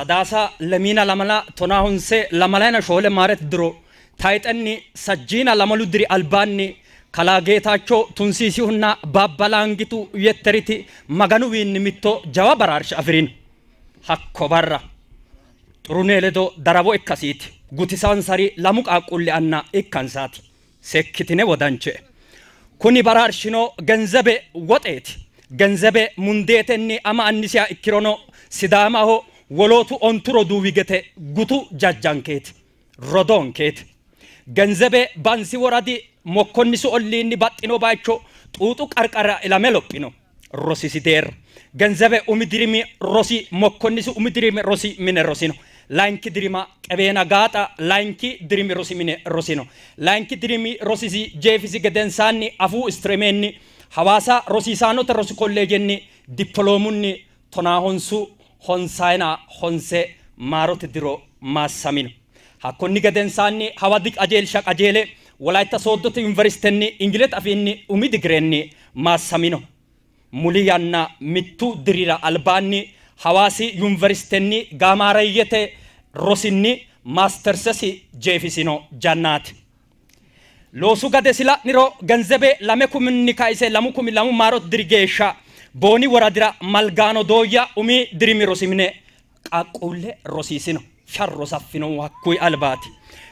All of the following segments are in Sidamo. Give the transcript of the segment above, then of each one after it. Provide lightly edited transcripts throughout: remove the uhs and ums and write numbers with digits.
Sadaasa lemiina lamala tonaa honse lamalayina shoole maaret diro tayixenni sajjiina lamalu diri albaanni kalaa Geetaacho Tunsiisihunna Baabba Laangitu Yetteriti Maganuwiinni mitto jawa baraarsha afi'rino. Hakko barra Xurunee ledo darawo ikkasiiti. Gutisansari lamu qaaqquulli anna ikkansaati. Seekkitine wodanche'e. Kuni baraarshino Genzebe woxeeti. Genzebe mundeetenni ama annisiha ikkirono Sidaamaho wolootu ontu roduuwi gede gutu jajjankeeti. Rodoonkeeti. Genzebe Bansi woradi Mokkonnisu olliinni baxxino baycho Xuuxu qarqarira ilame lophino. Rosisi deerra. Genzebe umi dirimi rosi Mokkonnisu umi dirimi rosi mine rosino. Layinki dirima Qebeena Gaaxa layinki dirimi rosi mine rosino. Layinki dirimi rosisi jeefisi gedensaanni Afuu Istireemeenni Hawaasa Rosiisaanote Rosi Kolleejenni Dippoloomunni tonaahonsu honsayina honse maarote diro maassamino. Hakkonni gedensaanni hawadi qajeelsha qajeele Wolayitta Sooddote Yuniversitenni Ingilete afiinni umi digirenni maassamino. Muli yanna mittu dirira albaanni Hawaasi Yuniversitenni Gaamaareeyyete rosinni Maastersesi jeefisino jannaati. Loosu gadesi la'niro Genzebe lame kuminni kayse lamu kumi lamu maarote diri geeshsha Booni woradira Malgaano Dooyya umi dirimi rosi mine qaaqquulle rosiisino. Sharro saffinohu hakkuyi albaati.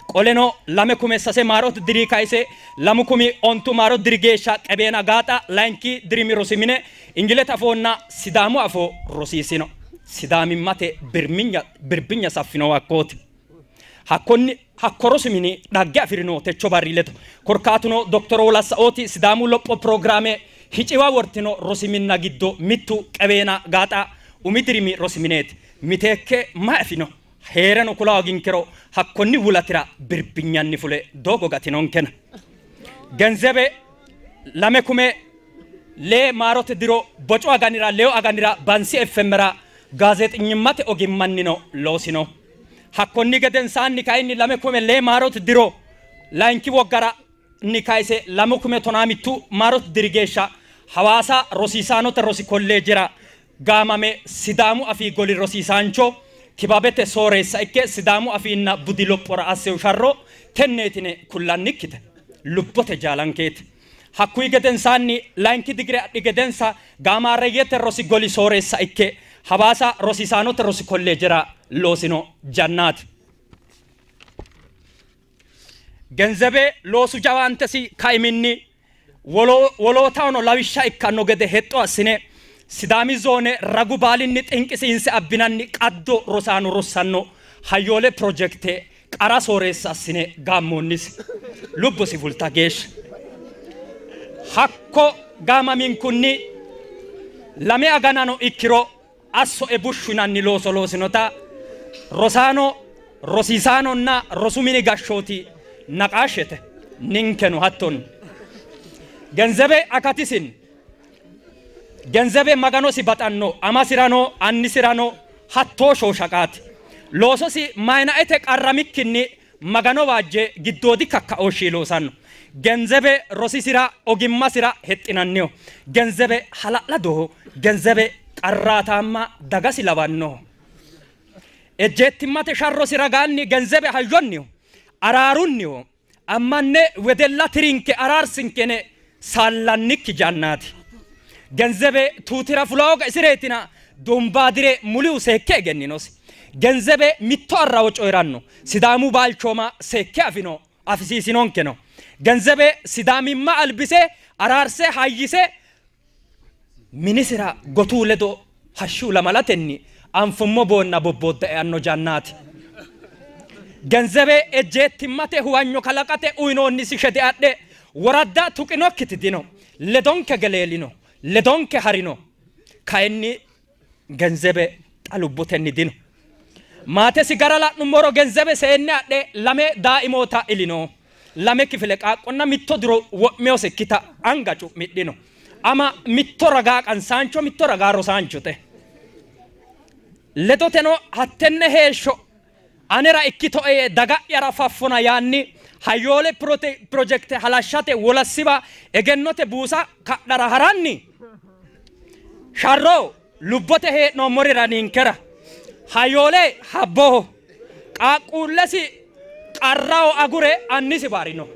Qoleno 2003 maarote diri kayse 2010 maarote diri geeshsha Qebeena Gaaxa layinki dirimi rosi mine Ingilete afoonna Sidaamu afoo rosiisino. Sidaamimmate birbinya saffinohu hakkooti. Hakkonni hakko rosi mini dhagge afi'rino techo barri ledo. Korkaatuno Doktore Wolassaooti Sidaamu lopho pirogiraame hiciwa wortino rosi minna giddo mittu Qebeena Gaaxa umi dirimi rosi mineeti. Miteekke may afino? Hee'reno kula hooginkero hakkonni wulatira birbinyanni fule doogo gatinonkena. Genzebe 2004 maarote diro bocu aganira leyu aganira Bansi FMra gaazeexinyimmate ogimmannino loosino. Hakkonni gedensaanni kayinni 2004 maarote diro layinki woggara ni kayse 2011 maarote diri geeshsha Hawaasa Rosiisaanote Rosi Kolleejera gaamame Sidaamu Afii goli rosiisaancho kibabete sooreessa ikke Sidaamu Afiinna budi lophora asseyo sharro tenneetine kullannikkite. Lubbote jaalankeeti. Hakkuyi gedensaanni layinki digire adhi gedensa Gaamaareyyete rosi goli sooreessa ikke Hawaasa Rosiisaanote Rosi Kolleejera loosino jannaati. Genzebe loosu jawaantesi kaiminni wolootahono lawishsha ikkanno gede hexxo assine Sidaami zoone ragu baalinni xinqisiinse abbinanni qaddo rosaano rossanno hayyoole pirojekte qara sooreessa assine gaammoonnisi. Lubbosi fulta geeshsha. Hakko gaamaminkunni lame aganano ikkiro assoe bushshu yinanni looso loosinota rosaano, rosiisaanonna rosu mini gashshooti naqaashshete. Ninkeno hattonni. Genzebe akatisinni Genzebe Maganosi baxanno, amasirano annisirano hattoo shooshaqaati. Loososi mayinaete qarramikkinni Magano waajje giddoodi kakkaooshshi loosanno. Genzebe rosisira ogimmasira hexxinanniho. Genzebe hala'ladoho. Genzebe qarraataamma dagasi lawannoho. Ejjeettimmate sharrosi ragaanni Genzebe hayyonniho, araarunniho. Ammanne wedella tirinke araarsinke yine saallannikki jannaati. Genzebe tuutira fula hooga isireetina Dombaadire mulihu seekke egenninosi. Genzebe mitto arrawo coyi'ranno. Sidaamu balchooma seekke afino, afisiisinonkeno. Genzebe Sidaamimma albise araarse hayyise minisira gotuu ledo hashshu lamalatenni anfummo boonna bobboodda eanno jannaati. Genzebe ejjeettimmate huwanyo kalaqate uyinoonnisi shede adhe woradda tuqinokkiti dino. Ledonke geleelino, ledonke harino. Kayinni Genzebe xa lubbotenni dino. Maatesi gara la'nummoro Genzebe seenne adhe lame daaimoota ilino. Lame kifile qaaqqonna mitto diro wo'minosekkita anga cu'midhino. Ama mitto ragaa qansaancho mitto ragaa rosaanchote. Ledoteno hattenne heeshsho anera ikkitoe yee daga'yara faffona yaanni hayyoole pirojekte halashshate wolassiwa egennote buusa kadhara haranni sharro lubbote hee'noommorira ninkera Hayyoole habboho qaaqquullesi qarraho agure annisi baarino.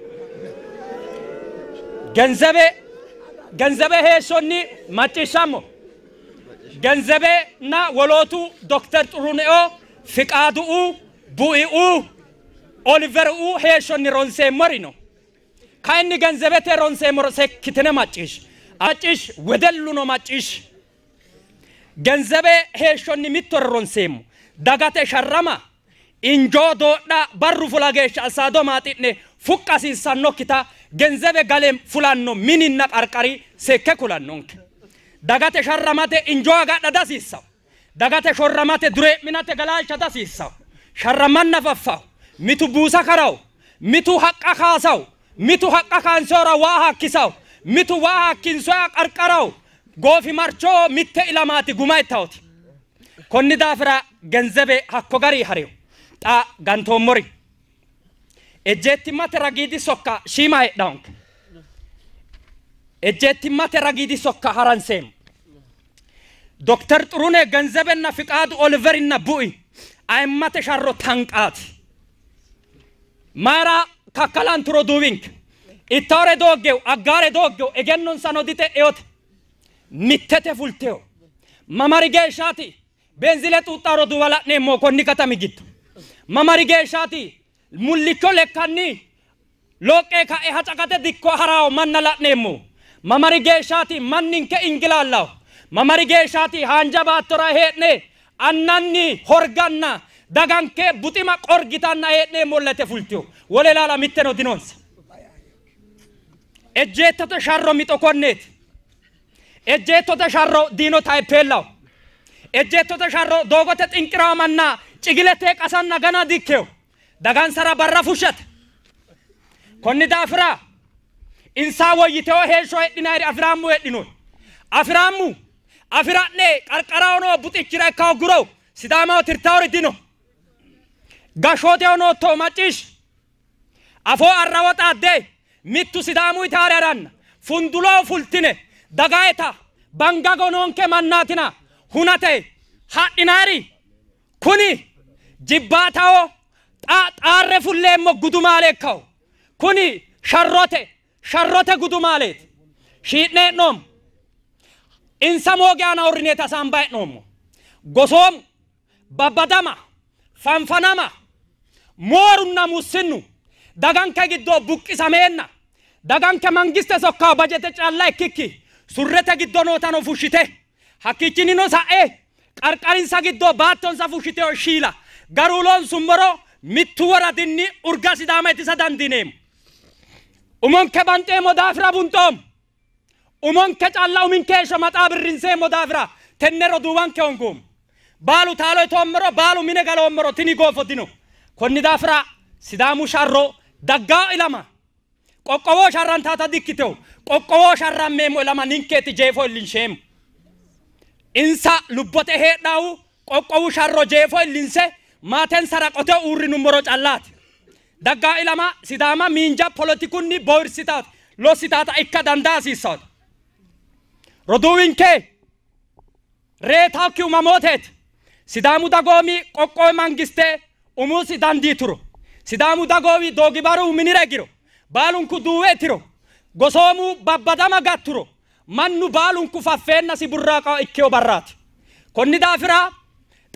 Genzebe heeshshonni macciishshammo. Genzebenna wolootu Dokter Xuruneo Fiqaadu'u Bu'i'u Oliver'u heeshshonni ronseemmori no. Kayinni genzebete ronseemmoro sekkitine macciishsh. Macciishsh wedelluno macciishsh. Genzebe heeshshonni mittore ronseemmo. Dagate sharrama injoo doodha barru fula geeshsha assaado maaxi'ne fuqqa hasiissannokkita genzebe gale fulanno mininna qarqari seekke kulannonke. Dagate sharramate injoo agadha dasiissawo. Dagate shorramate duree'minate galaalcha dasiissawo. Sharramanna faffawo. Mitu buusa karawo. Mitu haqqa kaasawo. Mitu haqqa kaansoora waa hakkisawo. Mitu waa hakkinsoya qarqarawo. Goofimarcho mitte ilamaati guma ittawoti. Konni daafira genzebe hakko gari hariyo. Xa gantoommori. Ejjeettimmate ragiidi sokka shiima heedhawonke. Ejjeettimmate ragiidi sokka haranseemmo. Dokter Xurune Genzebenna Fiqaadu Oliverinna Bu'i ayimmate sharro tanqaati. Mayra kakkalanturo duuwinke. Ittawore dooggew aggaare dooggew egennonsano dixe'eyote. Mittete fulteyo. Mamari geeshshaati benzile xuuxxaaro duuwa la'neemmo konni katami giddo. Mamari geeshshaati mullicho lekkanni looqqee ka'e hacaqate dikko harawo manna la'neemmo. Mamari geeshshaati manninke ingilaallawo. Mamari geeshshaati haanja baattora hee'ne annanni horganna daganke buxima qorgitanna hee'neemmo lete fulteyo. Wole laala mitteno dinonsa. Ejjeettote sharro mixo konneeti. Ejjeettote sharro diino tayippeellawo. Ejjeettote sharro doogote xinqirawo manna cigilete qasanna gana dikkeyo. Dagansara barra fushshate. Konni daafira insa woyyiteyo heeshsho heedhinayiri afiraammu heedhinoyi. Afiraammu afira'ne qarqaraho noo buxichira ikka hogguro Sidaamaho tirtawori dino. Gashshooteho noottohu macciishshi. Afoo arrawo xaadde mittu Sidaamu itaare haranna funduloo fultine dagaeta bangago noonke mannaatina hunate hadhinayiri kuni jibbaataho xaarre fulleemmo gudumaale ikkawo. Kuni sharrote gudumaaleeti. Shii'ne hee'noommo. Insa mooge aana uurrineeti hasaamba hee'noommo. Gosoomu babbadama fanfanama moorunna mussinnu daganke giddo buqqisameenna daganke mangiste sokkawo bajete calla ikkikki surrete giddo nootano fushshite hakkiichinino sa'e qarqarinsa giddo baattonsa fushshiteyo shiila garuu loonsummoro mittu woradinni urga Sidaama itisa dandiineemmo. Umonke banxeemmo daafira bunxoommo. Umonke calla uminke heeshsho maxaa birrinseemmo daafira tenne roduuwanke hongoommo. Baalu taalo itoommoro baalu mine galoommoro tini goofo dino. Konni daafira Sidaamu sharro daggaa ilama qoqqowoo sharrantaata dikkiteyo. Qoqqowoo sharrammeemmo ilama ninkeeti jeefo illinsheemmo. Insa lubbote heedhaahu qoqqowu sharro jeefo illinse maatensara qote uurrinummoro callaati. Daggaa ilama Sidaama miinja polotikunni boowirsitaati lossitaata ikka dandaa hasiissaati. Roduuwinke reetaakki umamooteeti. Sidaamu dagoomi qoqqowi mangiste umusi dandiituro. Sidaamu dagoomi doogibaru minira higiro. Baalunku duuwe itiro. Gosoomu babbadama gatturo. Mannu baalunku faffeennasi burraaqaa ikkeyo barraati. Konni daafira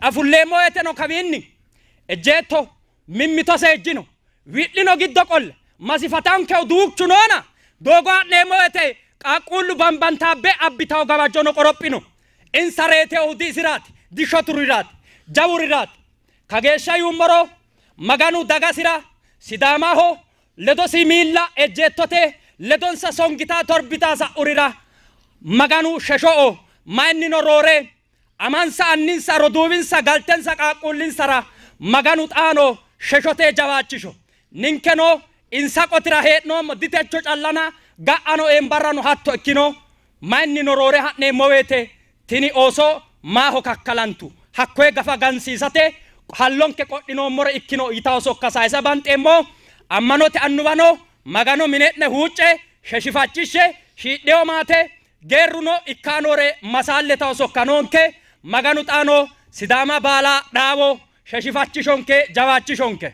xa fulleemmo woyteno kawiinni ejjeetto mimmito seejjino. Wi'lino giddo qolle masifatankehu duuchu noona doogo ha'neemmo woyte qaaqquullu bambantaabbe abbitawo gawajjono qorophino. Insa reeteyohu diisiraati, dishoturiraati, jawuriraati. Kageeshsha yuummoro Maganu dagasira Sidaamaho ledosi miilla ejjeettote ledonsa songita torbita sa'urira Maganu shesho'o mayinnino roore amansa anninsa roduuwinsa galtensa qaaqquullinsara Maganu xaano sheshote jawaachisho. Ninkeno insa qotira hee'noommo ditecho callana ga'ano eembarrano hatto ikkino mayinnino roore ha'neemmo woyte tini ooso maaho kakkalantu hakkoye gafa gansiisate hallonke qodhinoommore ikkino yitawo sokka sayisa banxeemmo. Ammanote annuwano Magano mine'ne huucce sheshifachishe shiidheyo maate geerruno ikkaanore masaalletawo sokka noonke. Maganu xaano Sidaama baala dhaawo sheshifachishonke jawaachishonke.